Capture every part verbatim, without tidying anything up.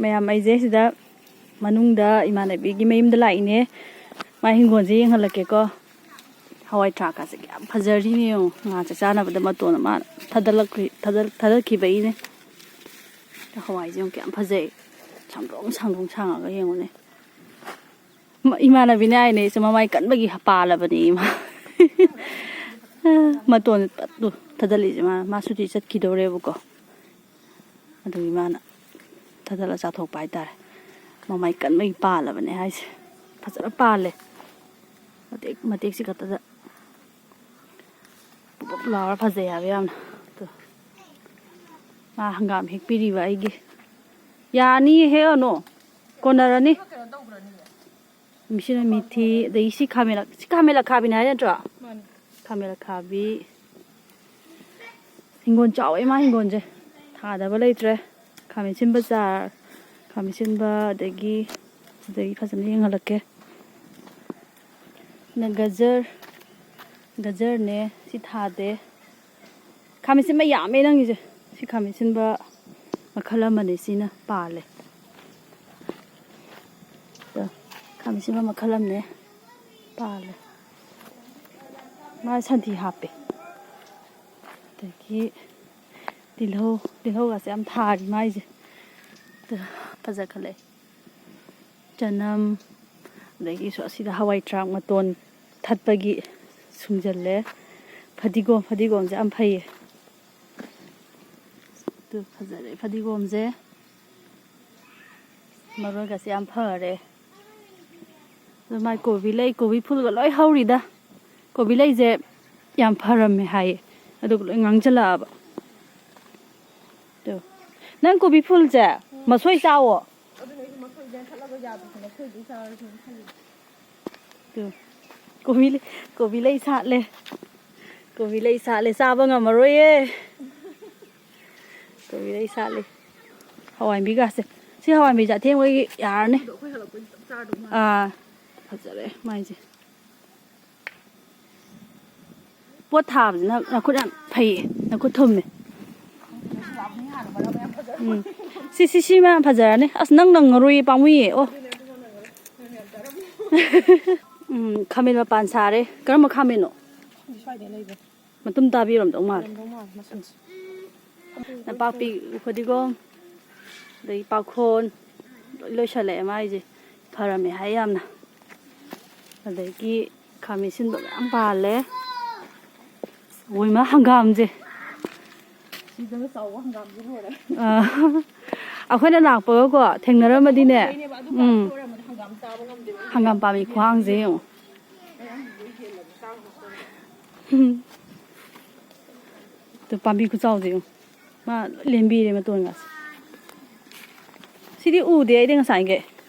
ꯃꯌꯥꯝ, ꯑꯩꯁꯦ ꯁꯤꯗ ꯃꯅꯨꯡꯗ ꯏꯃꯥꯟꯅꯕꯤꯒꯤ ꯃꯌꯨꯝꯗ ꯂꯥꯛꯏꯅꯦ꯫ ꯃꯥ ꯍꯤꯡꯒꯣꯜꯁꯦ ꯌꯦꯡꯍꯜꯂꯛꯀꯦꯀꯣ꯫ ꯍꯋꯥꯏ ꯊ꯭ꯔꯥꯛꯀꯁꯦ ꯀꯌꯥꯝ ꯐꯖꯔꯤꯅꯦ ꯌꯦꯡꯉꯣ꯫ ꯉꯥ ꯆꯥꯛ ꯆꯥꯅꯕꯗ ꯃꯇꯣꯟ ꯑꯃ ꯊꯥꯗꯠꯂꯛꯈꯤ-, ꯊꯥꯗꯠ-, ꯊꯥꯗꯠꯈꯤꯕꯒꯤꯅꯦ꯫ ꯍꯋꯥꯏꯁꯦ ꯌꯦꯡꯉꯣ ꯀꯌꯥꯝ ꯐꯖꯩ꯫ ꯁꯥꯡꯗ꯭ꯔꯣꯡ ꯁꯥꯡꯗ꯭ꯔꯣꯡ ꯁꯥꯡꯉꯒ ꯌꯦꯡꯉꯨꯅꯦ꯫ ꯃ-, ꯏꯃꯥꯟꯅꯕꯤꯅꯦ ꯍꯥꯏꯅꯦ, ꯑꯩꯁꯦ ꯃꯃꯥꯏ ꯀꯟꯕꯒꯤ ꯄꯥꯜꯂꯕꯅꯦ ꯏꯃꯥ꯫ ꯃꯇꯣꯟ ꯄꯠ-, ꯇꯨ ꯊꯥꯗꯠꯂꯤꯁꯦ ꯃꯥ, ꯃꯥ ꯁꯨꯇꯤ ꯆꯠꯈꯤꯗꯧꯔꯦꯕꯀꯣ꯫ ꯑꯗꯨꯒꯤ ꯃꯥꯅ ꯊꯥꯗꯠꯂ ꯆꯥꯊꯣꯛꯄ ꯍꯥꯏꯇꯥꯔꯦ꯫ ꯃꯃꯥꯏ ꯀꯟꯕꯒꯤ ꯄꯥꯜꯂꯕꯅꯦ ꯍꯥꯏꯁꯦ꯫ ꯐꯖꯅ ꯄꯥꯜꯂꯦ꯫ ꯃꯇꯦꯛ, ꯃꯇꯦꯛꯁꯤ ꯈꯛꯇꯗ ꯄꯨꯞ ꯄꯨꯞ ꯂꯥꯎꯔ ꯐꯖꯩ ꯍꯥꯏꯕ ꯌꯥꯝꯅ꯫ ꯇꯨ꯫ ꯃꯥ ꯍꯪꯒꯥꯝ ꯍꯦꯛꯄꯤꯔꯤꯕ ꯑꯩꯒꯤ꯫ ꯌꯥꯅꯤ, ꯍꯦꯛꯑꯅꯨ꯫ ꯀꯣꯟꯅꯔꯅꯤ꯫ ꯃꯤꯁꯤꯅ ꯃꯤꯊꯤ, ꯑꯗꯒꯤ ꯁꯤ ꯈꯥꯃꯦꯟ ꯑ-, ꯁꯤ ꯈꯥꯃꯦꯟ ꯑꯈꯥꯕꯤꯅꯦ ꯍꯥꯏ ꯅꯠꯇ꯭ꯔꯣ? ꯃꯥꯅꯤ꯫ ꯈꯥꯃꯦꯟ ꯑꯈꯥꯕꯤ꯫ ꯍꯤꯡꯒꯣꯜ ꯆꯥꯎꯋꯦ ꯃꯥ ꯍꯤꯡꯒꯣꯜꯁꯦ꯫ ꯊꯥꯗꯕ ꯂꯩꯇ꯭ꯔꯦ꯫ ꯈꯥꯃꯦꯟ ꯁꯤꯟꯕ ꯆꯥꯔ, ꯈꯥꯃꯦꯟ ꯁꯤꯟꯕ, ꯑꯗꯒꯤ ꯁꯤꯗꯒꯤ ꯐꯖꯅ ꯌꯦꯡꯍꯜꯂꯛꯀꯦ꯫ ꯅ ꯒꯖꯔ, ꯒꯖꯔꯅꯦ꯫ ꯁꯤ ꯊꯥꯗꯦ꯫ ꯈꯥꯃꯦꯟ ꯁꯤꯟꯕ ꯌꯥꯝꯃꯦ ꯅꯪꯒꯤꯁꯦ꯫ ꯁꯤ ꯈꯥꯃꯦꯟ ꯁꯤꯟꯕ ꯃꯈꯜ ꯑꯃꯅꯦ, ꯁꯤꯅ ꯄꯥꯜꯂꯦ꯫ ꯑꯗꯣ ꯈꯥꯃꯦꯟ ꯁꯤꯟꯕ ꯃꯈꯜ ꯑꯃꯅꯦ, ꯄꯥꯜꯂꯦ꯫ ꯃꯥ ꯁꯟꯊꯤ ꯍꯥꯞꯄꯦ꯫ ꯑꯗꯒꯤ ꯇꯤꯜꯍꯧ, ꯇꯤꯜꯍꯧꯒꯁꯦ ꯌꯥꯝ ꯊꯥꯔꯤ ꯃꯥꯏꯁꯦ꯫ ꯑꯗꯣ ꯐꯖꯈꯠꯂꯛꯑꯦ꯫ ꯆꯅꯝ, ꯑꯗꯒꯤ ꯁꯣ-, ꯑꯁꯤꯗ ꯍꯋꯥꯏ ꯊ꯭ꯔꯥꯛ ꯃꯇꯣꯟ ꯊꯠꯄꯒꯤ ꯁꯨꯡꯖꯜꯂꯦ꯫ ꯐꯗꯤꯒꯣꯝ, ꯐꯗꯤꯒꯣꯝꯁꯦ ꯌꯥꯝ ꯐꯩꯌꯦ꯫ ꯑꯗꯨ ꯐꯖꯔꯦ ꯐꯗꯤꯒꯣꯝꯁꯦ꯫ ꯃꯔꯣꯏꯒꯁꯦ ꯌꯥꯝ ꯐꯔꯦ꯫ ꯑꯗꯨ ꯃꯥꯏ ꯀꯣꯕꯤ ꯂꯩ, ꯀꯣꯕꯤ ꯐꯨꯜꯒ ꯂꯣꯏ ꯍꯧꯔꯤꯗ꯫ ꯀꯣꯕꯤ ꯂꯩꯁꯦ ꯌꯥꯝ ꯐꯔꯝꯃꯦ ꯍꯥꯏꯌꯦ, ꯑꯗꯨꯒ ꯂꯣꯏ ꯉꯥꯡꯁꯤꯜꯂꯛꯑꯕ꯫ ꯇꯨ꯫ ꯅꯪ ꯀꯣꯕꯤ ꯐꯨꯜꯁꯦ ꯃꯁꯣꯏ ꯆꯥꯎꯋꯣ꯫ ꯑꯗꯨꯅ ꯑꯩꯁꯨ ꯃꯁꯣꯏ ꯌꯥꯟꯊꯠꯂꯒ ꯌꯥꯗꯗꯅ ꯃꯁꯣꯏꯗꯩ ꯆꯥꯔꯁꯦꯅ ꯈꯜꯂꯤꯅꯦ꯫ ꯇꯨ꯫ ꯀꯣꯕꯤ ꯂꯩ, ꯀꯣꯕꯤ ꯂꯩ ꯁꯥꯠꯂꯦ꯫ ꯀꯣꯕꯤ ꯂꯩ ꯁꯥꯠꯂꯦ, ꯆꯥꯕ ꯉꯝꯃꯔꯣꯏꯌꯦ꯫ ꯀꯣꯕꯤ ꯂꯩ ꯁꯥꯠꯂꯤ꯫ ꯍꯋꯥꯏꯕꯤꯒꯥꯁꯦ꯫ ꯁꯤ ꯍꯋꯥꯏꯕꯤꯁꯦ ꯑꯊꯦꯡꯕꯒꯤ ꯌꯥꯔꯅꯤ꯫ ꯑꯗꯣ ꯑꯩꯈꯣꯏ ꯍꯜꯂꯛꯄꯩꯗꯤ ꯆꯞ ꯆꯥꯔꯗꯧ ꯃꯥꯜꯂꯦ꯫ ꯑꯥ, ꯐꯖꯔꯦ ꯃꯥꯏꯁꯦ꯫ ꯄꯣꯠ ꯊꯥꯕꯁꯤꯅ ꯅꯈꯨꯠ ꯌꯥꯝ ꯐꯩꯌꯦ, ꯅꯈꯨꯠ ꯊꯨꯝꯃꯦ꯫ ꯎꯝ꯫ ꯁꯤ, ꯁꯤ, ꯁꯤ ꯃꯌꯥꯝ ꯐꯖꯔꯅꯤ꯫ ꯑꯁ, ꯅꯪ ꯅꯪꯉꯔꯣꯏꯌꯦ, ꯄꯥꯝꯃꯨꯏꯌꯦ꯫ ꯑꯣ꯫ ꯎꯝ, ꯈꯥꯃꯦꯟ ꯃꯄꯥꯟ ꯁꯥꯔꯦ꯫ ꯀꯔꯝꯕ ꯈꯥꯃꯦꯟꯅꯣ? ꯁ꯭ꯋꯥꯏꯗ ꯂꯩꯕ꯫ ꯃꯇꯨꯝ ꯇꯥꯕꯤꯔꯝꯗꯧ ꯃꯥꯜꯂꯦ꯫ ꯂꯩꯔꯝꯗꯧ ꯃꯥꯜꯂꯦ ꯃꯆꯨꯁꯦ꯫ ꯅꯄꯥꯛꯄꯤ, ꯐꯗꯤꯒꯣꯝ, ꯑꯗꯩ ꯄꯥꯈꯣꯟ, ꯂꯣꯏ ꯂꯣꯏꯁꯜꯂꯛꯑꯦ ꯃꯥꯏꯁꯦ꯫ ꯐꯔꯝꯃꯦ ꯍꯥꯏ ꯌꯥꯝꯅ꯫ ꯑꯗꯒꯤ ꯈꯥꯃꯦꯟ ꯑꯁꯤꯟꯕ ꯃꯌꯥꯝ ꯄꯥꯜꯂꯦ꯫ ꯑꯣꯏꯃ ꯍꯪꯒꯥꯝꯁꯦ꯫ ꯁꯤꯗꯒ ꯆꯥꯎꯕ ꯍꯪꯒꯥꯝꯁꯦ ꯂꯣꯏꯔꯦ꯫ ꯑꯥ, ꯑꯩꯈꯣꯏꯅ ꯂꯥꯛꯄꯒꯀꯣ ꯊꯦꯡꯅꯔꯝꯃꯗꯤꯅꯦ꯫ ꯂꯩꯅꯦꯕ, ꯑꯗꯨ ꯎꯝ꯫ ꯂꯣꯏꯔꯝꯃꯗꯤ ꯍꯪꯒꯥꯝ ꯆꯥꯕ ꯉꯝꯗꯦꯕ꯫ ꯍꯪꯒꯥꯝ ꯄꯥꯝꯕꯤ ꯈꯨꯋꯥꯡꯁꯦ ꯌꯦꯡꯉꯣ꯫ ꯃꯌꯥꯝꯁꯤꯡꯗꯣ ꯍꯦꯜꯂꯕ ꯆꯥꯕ ꯉꯝꯗꯕ꯫ ꯎꯝ꯫ ꯑꯗꯨ ꯄꯥꯝꯕꯤ ꯈꯨꯆꯥꯎꯁꯦ ꯌꯦꯡꯉꯣ꯫ ꯃꯥ ꯂꯣꯏ ꯂꯦꯝꯕꯤꯔꯦ ꯃꯇꯣꯟꯒꯁꯦ꯫ ꯁꯤꯗꯤ ꯎꯗꯦ ꯑꯩꯗꯤ ꯉꯁꯥꯏꯒꯩ꯫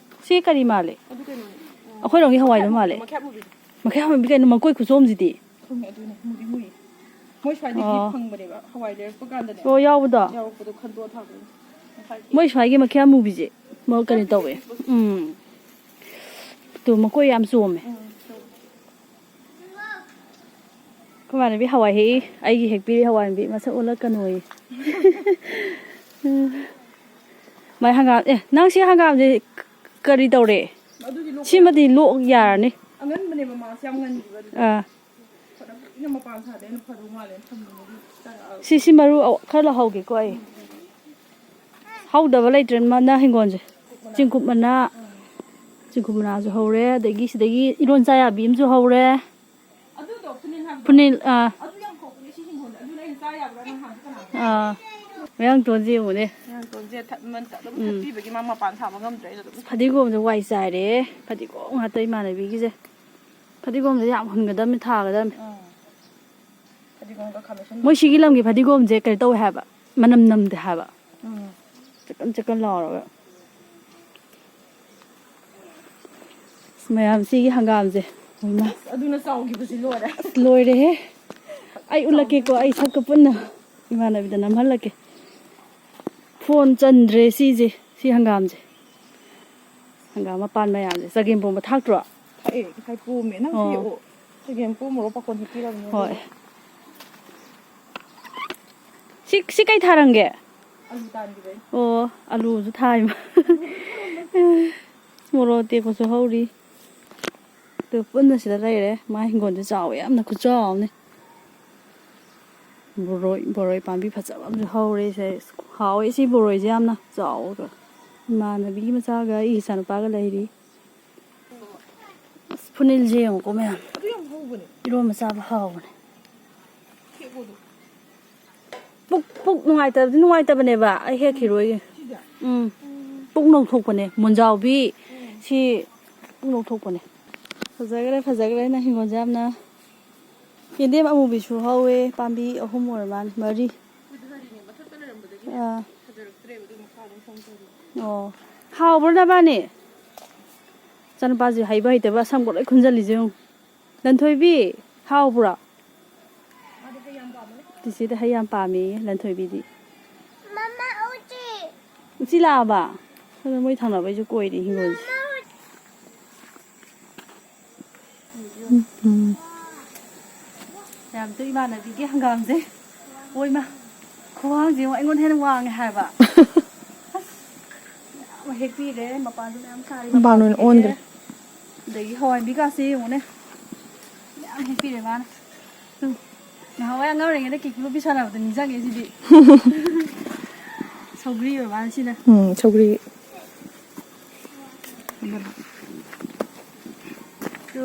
ꯁꯤ ꯀꯔꯤ ꯃꯥꯜꯂꯤ? ꯑꯗꯨ ꯀꯩꯅꯣꯅꯦ꯫ ꯑꯩꯈꯣꯏꯔꯣꯝꯒꯤ ꯍꯋꯥꯏꯗꯣ ꯃꯥꯜꯂꯦ꯫ ꯃꯈꯌꯥꯠ ꯃꯨꯕꯤꯗꯣ꯫ ꯃꯈꯌꯥꯠ ꯃꯨꯕꯤ ꯀꯩꯅꯣ, ꯃꯀꯣꯏ ꯈꯨꯆꯣꯝꯁꯤꯗꯤ꯫ ꯈꯪꯉꯦ, ꯑꯗꯨꯅꯦ ꯃꯨꯗꯤ ꯃꯨꯏ꯫ ꯃꯣꯏ ꯁ꯭ꯋꯥꯏꯗꯒꯤ ꯑꯣ꯫ ꯐꯪꯕꯅꯦꯕ ꯍꯋꯥꯏ ꯂꯩꯔꯛꯄ ꯀꯥꯟꯗꯅꯦ꯫ ꯑꯣ, ꯌꯥꯎꯕꯗꯣ? ꯌꯥꯎꯔꯛꯄꯗꯣ ꯈꯟꯗꯣꯛꯑ ꯊꯥꯕꯅꯦ꯫ ꯉꯁꯥꯏꯒꯤ ꯃꯣꯏ ꯁ꯭ꯋꯥꯏꯒꯤ ꯃꯈꯌꯥꯠ ꯃꯨꯕꯤꯁꯦ ꯃꯣꯏ ꯀꯩꯅꯣ ꯇꯧꯋꯦ꯫ ꯎꯝ꯫ ꯇꯨ ꯃꯀꯣꯏ ꯌꯥꯝ ꯆꯣꯝꯃꯦ꯫ ꯎꯝ, ꯆꯣꯝꯃꯦ꯫ ꯑꯩꯈꯣꯏ ꯏꯃꯥꯟꯅꯕꯤ ꯍꯋꯥꯏ ꯍꯦꯛꯏ, ꯑꯩꯒꯤ ꯍꯦꯛꯄꯤꯔꯤ ꯍꯋꯥꯏ ꯃꯨꯕꯤ, ꯃꯁꯛ ꯑꯣꯜꯂꯛꯀꯅꯣꯌꯦ꯫ ꯎꯝ꯫ ꯃꯥꯏ ꯍꯪꯒꯥꯝ, ꯑꯦ, ꯅꯪ ꯁꯤ ꯍꯪꯒꯥꯝꯁꯦ ꯀ-, ꯀꯔꯤ ꯇꯧꯔꯦ? ꯑꯗꯨꯗꯤ ꯂꯣꯛ ꯁꯤꯃꯗꯤ ꯂꯣꯛ ꯌꯥꯔꯅꯤ꯫ ꯑꯉꯟꯕꯅꯦꯕ ꯃꯥꯁꯦ ꯌꯥꯝ ꯉꯟꯈꯤꯕ ꯑꯗꯨꯗꯤ꯫ ꯑꯥ꯫ ꯐꯅ ꯀꯨꯏꯅ ꯃꯄꯥꯟ ꯁꯥꯗꯦ, ꯑꯩꯅ ꯐꯗꯧ ꯃꯥꯜꯂꯦꯅ ꯊꯝꯕꯅꯦ ꯑꯗꯨ ꯆꯥꯔꯛꯑꯕ꯫ ꯁꯤ, ꯁꯤ ꯃꯔꯨ ꯑ-, ꯈꯔ ꯂꯧꯍꯧꯒꯦꯀꯣ ꯑꯩ꯫ ꯍꯧꯗꯕ ꯂꯩꯇ꯭ꯔꯦ ꯃꯅꯥ ꯍꯤꯡꯒꯣꯜꯁꯦ꯫ ꯆꯤꯡꯀꯨꯞ ꯃꯅꯥ꯫ ꯆꯤꯡꯀꯨꯞ ꯃꯅꯥꯁꯨ ꯍꯧꯔꯦ, ꯑꯗꯒꯤ ꯁꯤꯗꯒꯤ ꯏꯔꯣꯟ ꯆꯥ ꯌꯥꯕꯤ ꯑꯃꯁꯨ ꯍꯧꯔꯦ꯫ ꯑꯗꯨꯗꯣ ꯐꯨꯅꯤꯜ ꯍꯥꯏꯕꯗꯣ? ꯐꯨꯅꯤꯜ, ꯑꯥ꯫ ꯑꯗꯨ ꯌꯥꯝ ꯍꯧꯕꯅꯦ ꯁꯤ ꯍꯤꯡꯒꯣꯜꯗ꯫ ꯑꯗꯨꯅ ꯑꯩꯅ ꯆꯥ ꯌꯥꯕ꯭ꯔꯥ ꯅꯪ ꯍꯪꯕ ꯀꯅꯥꯅꯣ? ꯑꯥ꯫ ꯃꯌꯥꯡꯇꯣꯟꯁꯦ ꯌꯦꯡꯉꯨꯅꯦ꯫ ꯃꯌꯥꯡꯇꯣꯟꯁꯦ ꯊꯠꯃꯟ-, ꯑꯗꯨꯝ ꯎꯝ꯫ ꯊꯠꯄꯤꯕꯒꯤ ꯃꯥ ꯃꯄꯥꯟ ꯁꯥꯕ ꯉꯝꯗ꯭ꯔꯦ꯫ ꯑꯩꯅ ꯑꯗꯨꯝ ꯐꯗꯤꯒꯣꯝꯁꯦ ꯋꯥꯏ ꯆꯥꯏꯔꯦ꯫ ꯐꯗꯤꯒꯣꯝ ꯉꯥꯛꯇ ꯏꯃꯥꯟꯅꯕꯤꯒꯤꯁꯦ꯫ ꯐꯗꯤꯒꯣꯝꯁꯦ ꯌꯥꯝ ꯍꯨꯟꯒꯗꯕꯅꯤ, ꯊꯥꯒꯗꯕꯅꯤ꯫ ꯑꯥ꯫ ꯐꯗꯤꯒꯣꯝꯒ ꯈꯥꯃꯦꯟ ꯑꯁꯤꯟꯕ꯫ ꯃꯣꯏ ꯁꯤꯒꯤ ꯂꯝꯒꯤ ꯐꯗꯤꯒꯣꯝꯁꯦ ꯀꯩꯅꯣ ꯇꯧꯋꯦ ꯍꯥꯏꯕ, ꯃꯅꯝ ꯅꯝꯗꯦ ꯍꯥꯏꯕ꯫ ꯎꯝ꯫ ꯆꯀꯟ ꯆꯀꯟ ꯂꯥꯎꯔꯒ꯫ ꯑꯁ, ꯃꯌꯥꯝ ꯁꯤꯒꯤ ꯍꯪꯒꯥꯝꯁꯦ꯫ ꯍꯩꯃꯥ꯫ ꯑꯁ, ꯑꯗꯨꯅ ꯆꯥꯎꯈꯤꯕꯁꯤ ꯂꯣꯏꯔꯦ꯫ ꯑꯁ, ꯂꯣꯏꯔꯦꯍꯦ꯫ ꯑꯩ ꯎꯠꯂꯛꯀꯦꯀꯣ, ꯑꯩ ꯁꯛꯀ ꯄꯨꯟꯅ ꯏꯃꯥꯟꯅꯕꯤꯗ ꯅꯝꯍꯜꯂꯛꯀꯦ꯫ ꯐꯣꯟ ꯆꯟꯗ꯭ꯔꯦ ꯁꯤꯁꯦ, ꯁꯤ ꯍꯪꯒꯥꯝꯁꯦ꯫ ꯍꯪꯒꯥꯝ ꯃꯄꯥꯟ ꯃꯌꯥꯝꯁꯦ꯫ ꯆꯒꯦꯝ ꯄꯣꯝꯕ ꯊꯥꯛꯇ꯭ꯔꯣ? ꯊꯥꯛꯑꯦ, ꯉꯁꯥꯏ ꯄꯣꯝꯃꯦ꯫ ꯅꯪ ꯑꯣ꯫ ꯄꯤꯔꯛꯑꯣ꯫ ꯆꯒꯦꯝ ꯄꯣꯝꯃꯨꯔꯣ, ꯄꯥꯈꯣꯟ ꯍꯦꯛꯄꯤꯔꯕꯅꯦ꯫ ꯍꯣꯏ꯫ ꯁꯤ, ꯁꯤ ꯀꯩ ꯊꯥꯔꯝꯒꯦ? ꯑꯂꯨ ꯇꯥꯟꯈꯤꯕꯩ꯫ ꯑꯣ, ꯑꯂꯨꯁꯨ ꯊꯥꯏꯕ꯫ ꯃꯣꯔꯣꯛ ꯑꯇꯦꯛꯄꯁꯨ ꯍꯧꯔꯤ꯫ ꯑꯗꯨ ꯄꯨꯟꯅ ꯁꯤꯗ ꯂꯩꯔꯦ꯫ ꯃꯥ ꯍꯤꯡꯒꯣꯜꯁꯦ ꯆꯥꯎꯋꯦ ꯌꯥꯝꯅ, ꯈꯨꯆꯥꯎ ꯑꯃꯅꯤ꯫ ꯕꯣꯔꯣꯏ, ꯕꯣꯔꯣꯏ ꯄꯥꯝꯕꯤ ꯐꯖꯕ ꯑꯃꯁꯨ ꯍꯧꯔꯦ ꯁꯦ꯫ ꯍꯥꯎꯋꯦ ꯁꯤ ꯕꯣꯔꯣꯏꯁꯦ ꯌꯥꯝꯅ ꯆꯥꯎꯔꯒ꯫ ꯏꯃꯥꯟꯅꯕꯤꯒꯤ ꯃꯆꯥꯒ ꯑꯩꯒꯤ ꯏꯆꯥꯅꯨꯄꯥꯒ ꯂꯩꯔꯤ꯫ ꯑꯁ, ꯐꯨꯅꯤꯜꯁꯦ ꯌꯦꯡꯉꯨꯀꯣ ꯃꯌꯥꯝ꯫ ꯑꯗꯨ ꯌꯥꯝ ꯍꯧꯕꯅꯦ꯫ ꯏꯔꯣꯝꯕ ꯆꯥꯕ ꯍꯥꯎꯕꯅꯦ꯫ ꯍꯦꯛꯑꯣ ꯑꯗꯨ꯫ ꯄꯨꯛ, ꯄꯨꯛ ꯅꯨꯡꯉꯥꯏꯇꯕꯗꯤ ꯅꯨꯡꯉꯥꯏꯇꯕꯅꯦꯕ꯫ ꯑꯩ ꯍꯦꯛꯈꯤꯔꯣꯏꯒꯦ꯫ ꯁꯤꯁꯦ? ꯎꯝ꯫ ꯎꯝ꯫ ꯄꯨꯛ ꯅꯧꯊꯣꯛꯄꯅꯦ꯫ ꯃꯣꯟꯖꯥꯎꯕꯤ꯫ ꯎꯝ꯫ ꯁꯤ ꯄꯨꯛ ꯅꯧꯊꯣꯛꯄꯅꯦ꯫ ꯐꯖꯈ꯭ꯔꯦ, ꯐꯖꯈ꯭ꯔꯦ ꯅꯪ ꯍꯤꯡꯒꯣꯜꯁꯦ ꯌꯥꯝꯅ꯫ ꯌꯦꯟꯗꯦꯝ ꯑꯃꯨꯕꯤꯁꯨ ꯍꯧꯋꯦ, ꯄꯥꯝꯕꯤ ꯑꯍꯨꯝ ꯑꯣꯏꯔ ꯃꯥꯜꯂꯦ, ꯃꯔꯤ꯫ ꯑꯥ꯫ ꯑꯣ꯫ ꯍꯥꯎꯕ꯭ꯔꯣ ꯅꯕꯥꯅꯤ? ꯏꯆꯥꯅꯨꯄꯥꯁꯦ ꯍꯩꯕ ꯍꯩꯇꯕ ꯑꯁꯪꯕ ꯂꯣꯏ ꯈꯨꯟꯖꯜꯂꯤꯁꯦ ꯌꯦꯡꯉꯨ꯫ ꯂꯟꯊꯣꯏꯕꯤ, ꯍꯥꯎꯕ꯭ꯔꯣ? ꯆꯤꯆꯦꯗꯤ ꯍꯩ ꯌꯥꯝ ꯄꯥꯝꯃꯦꯌꯦ, ꯂꯟꯊꯣꯏꯕꯤꯗꯤ꯫ ꯃꯃꯥ, ꯎꯆꯤ꯫ ꯎꯆꯤ ꯂꯥꯛꯑꯕ? ꯁꯣꯝꯗ ꯃꯣꯏ ꯊꯪꯅꯕꯩꯁꯨ ꯀꯣꯏꯔꯤ ꯍꯤꯡꯒꯣꯜꯁꯦ꯫ ꯎꯝ꯫ ꯃꯌꯥꯝꯗꯣ ꯏꯃꯥꯟꯅꯕꯤꯒꯤ ꯍꯪꯒꯥꯝꯁꯦ꯫ ꯑꯣꯏꯃ, ꯈ꯭ꯋꯥꯡꯁꯦ ꯑꯃꯨꯛ ꯑꯩꯉꯣꯟꯗ ꯍꯦꯟꯅ ꯋꯥꯡꯉꯦ ꯍꯥꯏꯕ꯫ ꯑꯁ, ꯃꯌꯥꯝ ꯑꯃ ꯍꯦꯛꯄꯤꯔꯦ꯫ ꯃꯄꯥꯟꯁꯨ ꯃꯌꯥꯝ ꯁꯥꯔꯤ꯫ ꯃꯄꯥꯟ ꯑꯣꯏꯅ ꯃꯄꯥꯟ ꯑꯣꯟꯈ꯭ꯔꯦ꯫ ꯄꯤꯔꯦ꯫ ꯑꯗꯒꯤ ꯍꯋꯥꯏꯕꯤꯒꯥꯁꯦ ꯌꯦꯡꯉꯨꯅꯦ꯫ ꯃꯌꯥꯝ ꯍꯦꯛꯄꯤꯔꯦ ꯃꯥꯅ꯫ ꯎꯝ꯫ ꯅꯍꯥꯟꯋꯥꯏ ꯑꯉꯥꯡ ꯑꯣꯏꯔꯤꯉꯩꯗ ꯀꯤꯀꯤ ꯂꯣꯠꯄꯤ ꯁꯥꯟꯅꯕꯗꯣ ꯅꯤꯡꯁꯤꯡꯉꯦ ꯁꯤꯗꯤ꯫ ꯁꯧꯒ꯭ꯔꯤ ꯑꯣꯏꯔ ꯃꯥꯜꯂꯦ ꯁꯤꯅ꯫ ꯎꯝ, ꯁꯧꯒ꯭ꯔꯤ꯫ ꯑꯗꯨ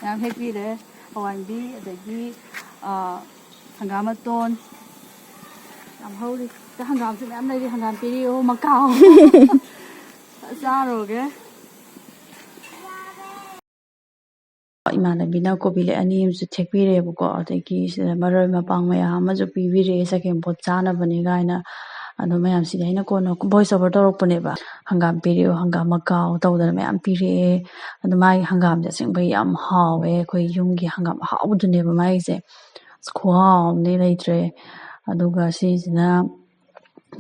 ꯃꯌꯥꯝ ꯍꯦꯛꯄꯤꯔꯦ꯫ ꯍꯋꯥꯏꯕꯤ, ꯑꯗꯒꯤ, ꯑ, ꯍꯪꯒꯥꯝ ꯃꯇꯣꯟ ꯌꯥꯝ ꯍꯧꯔꯤ꯫ ꯁꯤꯗ ꯍꯪꯒꯥꯝꯁꯨ ꯃꯌꯥꯝ ꯂꯩꯔꯤ꯫ ꯍꯪꯒꯥꯝ ꯄꯤꯔꯤꯌꯣ, ꯃꯀꯥꯎ꯫ ꯆꯥꯔꯨꯔꯒꯦ꯫ ꯏꯃꯥꯟꯅꯕꯤꯅ ꯀꯣꯕꯤ ꯂꯩ ꯑꯅꯤ ꯑꯃꯁꯨ ꯊꯦꯛꯄꯤꯔꯦꯕꯀꯣ, ꯑꯗꯒꯤ ꯁꯤꯗ ꯃꯔꯣꯏ ꯃꯄꯥꯡ ꯃꯌꯥꯝ ꯑꯃꯁꯨ ꯄꯤꯕꯤꯔꯛꯑꯦ, ꯆꯒꯦꯝꯄꯣꯠ ꯆꯥꯅꯕꯅꯤ ꯀꯥꯏꯅ꯫ ꯑꯗꯣ ꯃꯌꯥꯝꯁꯤꯗꯤ ꯑꯩꯅ ꯀꯣꯟꯅ voice over ꯇꯧꯔꯛꯄꯅꯦꯕ꯫ ꯍꯪꯒꯥꯝ ꯄꯤꯔꯛꯑꯣ, ꯍꯪꯒꯥꯝ ꯃꯀꯥꯎ ꯇꯧꯗꯅ ꯃꯌꯥꯝ ꯄꯤꯔꯛꯑꯦ꯫ ꯑꯗꯣ ꯃꯥꯒꯤ ꯍꯪꯒꯥꯝꯁꯦ ꯑꯁꯦꯡꯕꯩ ꯌꯥꯝ ꯍꯥꯎꯋꯦ, ꯑꯩꯈꯣꯏ ꯌꯨꯝꯒꯤ ꯍꯪꯒꯥꯝ ꯑꯍꯥꯎꯕꯗꯨꯅꯦꯕ ꯃꯥꯒꯤꯁꯦ꯫ ꯑꯁ, ꯈꯨꯍꯥꯎ ꯑꯃꯗꯤ ꯂꯩꯇ꯭ꯔꯦ꯫ ꯑꯗꯨꯒ ꯁꯤꯁꯤꯅ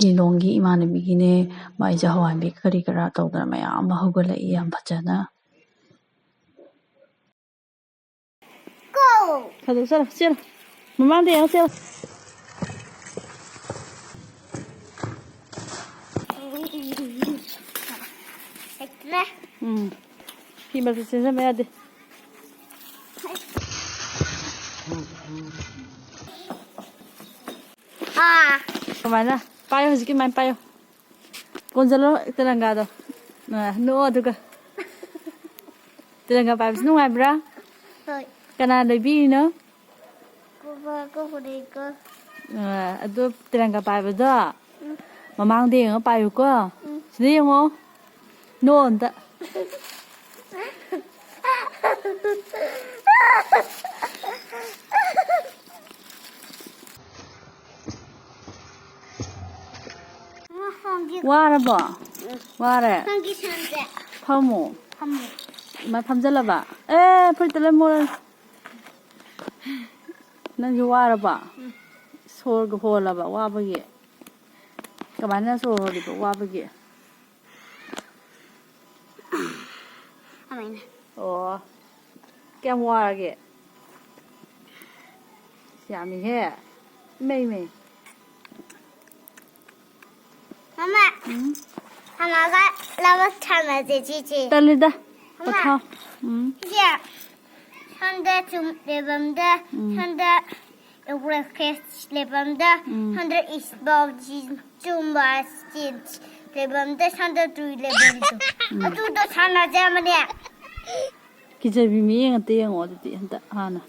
ꯂꯤꯂꯣꯡꯒꯤ ꯏꯃꯥꯟꯅꯕꯤꯒꯤꯅꯦ꯫ ꯃꯥꯏꯁꯦ ꯍꯋꯥꯏꯕꯤ ꯀꯔꯤ ꯀꯔꯥ ꯇꯧꯗꯅ ꯃꯌꯥꯝ ꯑꯃ ꯍꯧꯒꯠꯂꯛꯏ, ꯌꯥꯝ ꯐꯖꯅ꯫ ꯊꯥꯗꯣꯛ ꯆꯠꯂꯣ, ꯆꯦꯜꯂꯣ꯫ ꯃꯃꯥꯡꯗ ꯌꯦꯡꯉꯣ, ꯆꯦꯜꯂꯣ꯫ ꯎꯝ꯫ ꯐꯤ ꯃꯔꯛꯇ ꯆꯦꯟꯖꯟꯕ ꯌꯥꯗꯦ꯫ ꯑꯥ꯫ ꯀꯃꯥꯏꯅ? ꯄꯥꯏꯌꯣ, ꯍꯧꯖꯤꯛꯀꯤ ꯑꯗꯨꯃꯥꯏꯅ ꯄꯥꯏꯌꯣ꯫ ꯀꯣꯟꯖꯜꯂꯣ ꯇꯦꯂꯪꯒꯥꯗꯣ꯫ ꯑ, ꯅꯣꯛꯑꯣ ꯑꯗꯨꯒ꯫ ꯇꯦꯂꯪꯒꯥ ꯄꯥꯏꯕꯁꯤ ꯅꯨꯡꯉꯥꯏꯕ꯭ꯔꯥ? ꯍꯣꯏ꯫ ꯀꯅꯥ ꯂꯩꯕꯤꯔꯤꯅꯣ? ꯀꯣꯕꯥꯒ ꯍꯣꯔꯦꯟꯒ꯫ ꯑ, ꯑꯗꯨ ꯇꯦꯂꯪꯒꯥ ꯄꯥꯏꯕꯗꯣ ꯎꯝ꯫ ꯃꯃꯥꯡꯗ ꯌꯦꯡꯉ ꯄꯥꯏꯌꯨꯀꯣ꯫ ꯎꯝ꯫ ꯁꯤꯗ ꯌꯦꯡꯉꯣ꯫ ꯅꯣꯛꯑꯣ ꯑꯝꯇ꯫ ꯋꯥꯔꯕꯣ? ꯎꯝ꯫ ꯋꯥꯔꯦ? ꯅꯪꯒꯤ ꯁꯦꯝꯁꯦ꯫ ꯐꯝꯃꯣ꯫ ꯐꯝꯃꯣ꯫ ꯃꯥ ꯐꯝꯖꯜꯂꯕ? ꯑꯦ, ꯐꯨꯔꯤꯠꯇ ꯂꯣꯏ ꯃꯣꯠꯂꯅꯤ꯫ ꯅꯪꯁꯨ ꯋꯥꯔꯕꯣ? ꯎꯝ꯫ ꯁꯣꯔꯒ ꯍꯣꯜꯂꯕ ꯋꯥꯕꯒꯤ? ꯀꯃꯥꯏꯅ ꯁꯣꯔ ꯍꯣꯜꯂꯤꯕ ꯋꯥꯕꯒꯤ? ꯑꯃꯥꯏꯅ꯫ ꯑꯣ꯫ ꯀꯌꯥꯝ ꯋꯥꯔꯒꯦ? ꯌꯥꯝꯃꯤꯍꯦ꯫ ꯏꯃꯩ, ꯏꯃꯩ꯫ ꯃꯃꯥ꯫ ꯎꯝ? ꯃꯃꯥꯒ ꯂꯕꯛ ꯁꯥꯟꯅꯁꯦ, ꯆꯤꯆꯦ꯫ ꯇꯜꯂꯤꯗ꯫ ꯃꯃꯥ꯫ ꯄꯣꯊꯥꯎ꯫ ꯎꯝ꯫ ꯆꯤꯆꯦ, ꯁꯣꯝꯗ ꯆꯨꯝ ꯂꯩꯐꯝꯗ, ꯎꯝ꯫ ꯁꯣꯝꯗ ꯑꯦꯛꯁꯔꯁꯥꯏꯁ ꯂꯩꯐꯝꯗ, ꯎꯝ꯫ ꯁꯣꯝꯗ ꯏꯁꯄꯣꯔꯠ ꯖꯨꯝꯕꯥ ꯆꯦꯟꯖ ꯂꯩꯐꯝꯗ, ꯁꯣꯝꯗ ꯇꯨꯏ ꯂꯩꯐꯝꯗꯣ꯫ ꯎꯝ꯫ ꯑꯗꯨꯗꯣ ꯁꯥꯟꯅꯁꯦ ꯍꯥꯏꯕꯅꯦ꯫ ꯀꯤꯖꯕꯤ ꯃꯤꯠꯌꯦꯡ ꯑꯝꯇ ꯌꯦꯡꯉꯣ ꯑꯗꯨꯗꯤ ꯍꯟꯗꯛ ꯍꯥꯟꯅ꯫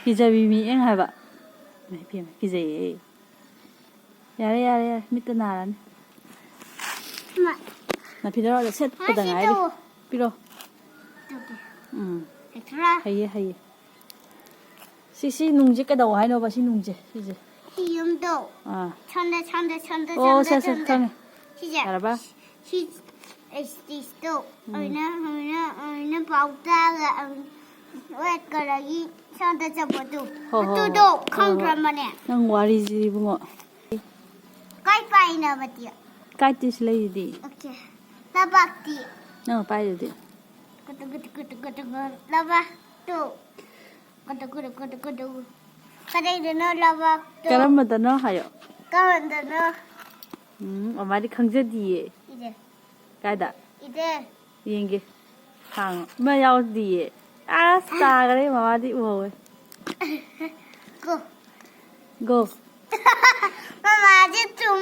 ꯀꯤꯖꯕꯤ ꯃꯤꯠꯌꯦꯡ ꯍꯥꯏꯕ꯫ ꯏꯃꯥ ꯏꯕꯦꯝꯃ, ꯀꯤꯖꯩꯌꯦ꯫ ꯌꯥꯔꯦ, ꯌꯥꯔꯦ, ꯌꯥꯔꯦ꯫ ꯃꯤꯠꯇ ꯅꯥꯔꯅꯤ꯫ ꯏꯃꯥ꯫ ꯅꯥꯐꯤꯗꯔꯣ? ꯁꯦꯠꯄꯗ ꯃꯥ ꯁꯤ ꯉꯥꯏꯔꯤ꯫ ꯇꯧ꯫ ꯄꯤꯔꯣ꯫ ꯇꯧꯒꯦ꯫ ꯎꯝ꯫ ꯍꯩꯊꯔꯥ꯫ ꯍꯩꯌꯦ, ꯍꯩꯌꯦ꯫ ꯁꯤ, ꯁꯤ ꯅꯨꯡꯁꯦ ꯀꯩꯗꯧ ꯍꯥꯏꯅꯣꯕ, ꯁꯤ ꯅꯨꯡꯁꯦ, ꯁꯤꯁꯦ? ꯁꯤ ꯌꯨꯝꯗꯣ꯫ ꯑꯥ꯫ ꯁꯣꯝꯗ, ꯁꯣꯝꯗ, ꯁꯣꯝꯗ, ꯑꯣ, ꯁꯣꯝꯗ, ꯁꯦ, ꯁꯦ, ꯁꯣꯝꯗ꯫ ꯈꯪꯉꯦ꯫ ꯁꯤꯁꯦ꯫ ꯌꯥꯔꯕ? ꯁꯤ, ꯑꯦꯁ ꯇꯤꯁꯇꯣ꯫ ꯎꯝ꯫ ꯑꯣꯏꯅ, ꯑꯣꯏꯅ, ꯑꯣꯏꯅ ꯄꯥꯎ ꯇꯥꯔꯒ, ꯑꯣꯏꯅ ꯋꯦꯠ ꯀꯂꯔꯒꯤ ꯁꯣꯝꯗ ꯆꯠꯄꯗꯣ꯫ ꯍꯣ, ꯍꯣ, ꯑꯗꯨꯗꯣ ꯍꯣ꯫ ꯍꯣ, ꯍꯣ꯫ ꯈꯪꯗ꯭ꯔꯕꯅꯦ? ꯅꯪ ꯋꯥꯔꯤꯁꯤ ꯏꯕꯨꯡꯉꯣ꯫ ꯀꯥꯏ ꯄꯥꯏꯅꯕꯗꯤ? ꯀꯥꯏ ꯇꯤꯁ ꯂꯩꯔꯤꯗꯤ? ꯑꯣꯀꯦ꯫ ꯂꯩꯕꯥꯛꯇꯤ? ꯅꯪ ꯄꯥꯏꯗꯨꯗꯤ꯫ ꯀꯨꯇꯨ, ꯀꯨꯇꯨ, ꯀꯨꯇꯨ, ꯀꯨꯇꯨ, ꯀꯨ-, ꯂꯩꯕꯥꯛꯇꯨ꯫ ꯀꯨꯇꯨ, ꯀꯨꯇꯨ, ꯀꯨꯇꯨ, ꯀꯨꯇꯨ꯫ ꯀꯗꯥꯏꯗꯅꯣ ꯂꯩꯕꯥꯛꯇꯣ? ꯀꯔꯝꯕꯗꯅꯣ ꯍꯥꯏꯌꯣ꯫ ꯀꯔꯝꯕꯗꯅꯣ? ꯎꯝ, ꯑꯃꯥꯏꯗꯤ ꯈꯪꯖꯗꯤꯌꯦ꯫ ꯁꯤꯁꯦ꯫ ꯀꯥꯏꯗ? ꯏꯗꯦ꯫ ꯌꯦꯡꯒꯦ꯫ ꯊꯥꯡ ꯑꯃ ꯌꯥꯎꯗꯤꯌꯦ꯫ ꯑꯁ, ꯇꯥꯈꯔꯦ, ꯃꯃꯥꯗꯤ ꯎꯍꯧꯋꯦ꯫ ꯀꯣ꯫ ꯒꯣ꯫ ꯃꯃꯥꯁꯦ ꯆꯨꯝ,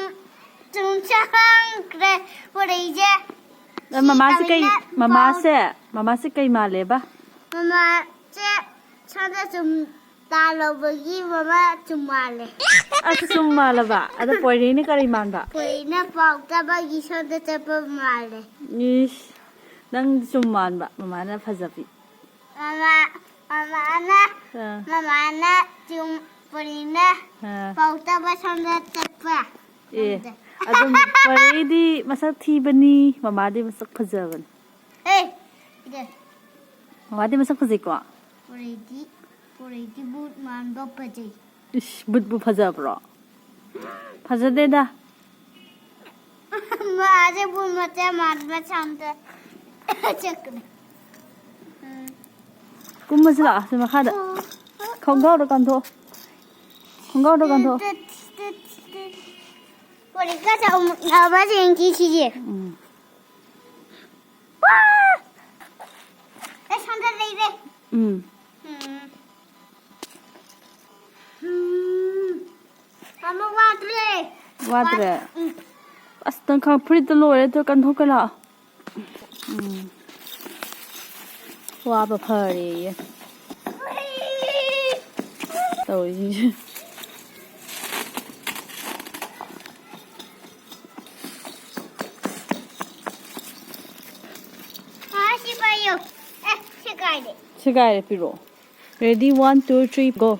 ꯆꯨꯝ ꯆꯈ꯭ꯔꯦ ꯄꯨꯔꯛꯏꯁꯦ꯫ ꯑ, ꯃꯃꯥꯁꯦ ꯀꯩ, ꯁꯤꯗꯅꯤꯅ ꯃꯃꯥꯁꯦ, ꯃꯃꯥꯁꯦ ꯀꯩ ꯃꯥꯜꯂꯦꯕ? ꯃꯃꯥꯁꯦ ꯁꯣꯝꯗ ꯆꯨꯝ ꯇꯥ ꯂꯧꯕꯒꯤ ꯃꯃꯥ ꯆꯨꯝ ꯃꯥꯜꯂꯦ꯫ ꯑꯁ, ꯆꯨꯝ ꯃꯥꯜꯂꯕ? ꯑꯗ ꯄꯣꯏꯔꯩꯅ ꯀꯔꯤ ꯃꯥꯟꯕ? ꯄꯣꯏꯔꯩꯅ ꯄꯥꯎ ꯇꯥꯕꯒꯤ ꯁꯣꯝꯗ ꯆꯠꯄ ꯃꯥꯜꯂꯦ꯫ ꯏꯁ, ꯅꯪ ꯆꯨꯝ ꯃꯥꯟꯕ, ꯃꯃꯥꯅ ꯐꯖꯕꯤ꯫ ꯃꯃꯥ, ꯃꯃꯥꯅ, ꯑꯥ꯫ ꯃꯃꯥꯅ ꯆꯨꯝ, ꯄꯨꯔꯤꯅ ꯑꯥ꯫ ꯄꯥꯎ ꯇꯥꯕ ꯁꯣꯝꯗ ꯆꯠꯄ꯫ ꯑꯦ, ꯁꯣꯝꯗ꯫ ꯑꯗꯨꯝ ꯄꯨꯔꯤꯗꯤ ꯃꯁꯛ ꯊꯤꯕꯅꯤ, ꯃꯃꯥꯗꯤ ꯃꯁꯛ ꯐꯖꯕꯅꯤ꯫ ꯑꯦ, ꯏꯗꯦ꯫ ꯃꯃꯥꯗꯤ ꯃꯁꯛ ꯐꯖꯩꯀꯣ? ꯄꯨꯔꯤꯗꯤ, ꯄꯨꯔꯤꯗꯤ ꯕꯨꯠ ꯃꯥꯟꯕ ꯐꯖꯩ꯫ ꯏꯁ, ꯕꯨꯠꯄꯨ ꯐꯖꯕ꯭ꯔꯣ? ꯐꯖꯗꯦꯗ꯫ ꯃꯥꯁꯦ ꯕꯨꯠ ꯃꯆꯥ ꯃꯥꯟꯕ ꯁꯣꯝꯗ ꯆꯠꯈ꯭ꯔꯦ꯫ ꯎꯝ꯫ ꯀꯨꯝꯃꯁꯤ ꯂꯥꯛꯑꯣ, ꯁꯤ ꯃꯈꯥꯗ꯫ ꯈꯣꯡꯒ꯭ꯔꯥꯎꯗꯣ ꯀꯟꯊꯣꯛꯑꯣ꯫ ꯈꯣꯡꯒ꯭ꯔꯥꯎꯗꯣ ꯀꯟꯊꯣꯛꯑꯣ꯫ ꯄꯨꯔꯤꯀꯥꯁꯦ ꯑꯃꯨꯛ ꯅꯥꯕ ꯌꯦꯡꯈꯤ ꯁꯤꯁꯦ꯫ ꯎꯝ꯫ ꯋꯥ! ꯑꯦ, ꯁꯣꯝꯗ ꯂꯩꯔꯦ꯫ ꯎꯝ꯫ ꯎꯝ꯫ ꯎꯝ꯫ ꯑꯃ ꯋꯥꯗ꯭ꯔꯦ꯫ ꯋꯥꯗ꯭ꯔꯦ? ꯎꯝ꯫ ꯑꯁ, ꯅꯪ ꯈꯪ-, ꯐꯨꯔꯤꯠꯇꯣ ꯂꯣꯏꯔꯦ, ꯑꯗꯨ ꯀꯟꯊꯣꯛꯀꯦ ꯂꯥꯛꯑꯣ꯫ ꯎꯝ꯫ ꯋꯥꯕ ꯐꯔꯦꯌꯦ꯫ ꯇꯧꯔꯤꯁꯤꯡꯁꯦ꯫ ꯑꯥ, ꯁꯤ ꯄꯥꯏꯌꯨ꯫ ꯑꯦ, ꯁꯤ ꯀꯥꯏꯗꯦ? ꯁꯦꯒꯥꯏꯔꯦ, ꯄꯤꯔꯛꯑꯣ꯫ Ready, one, two, three, go.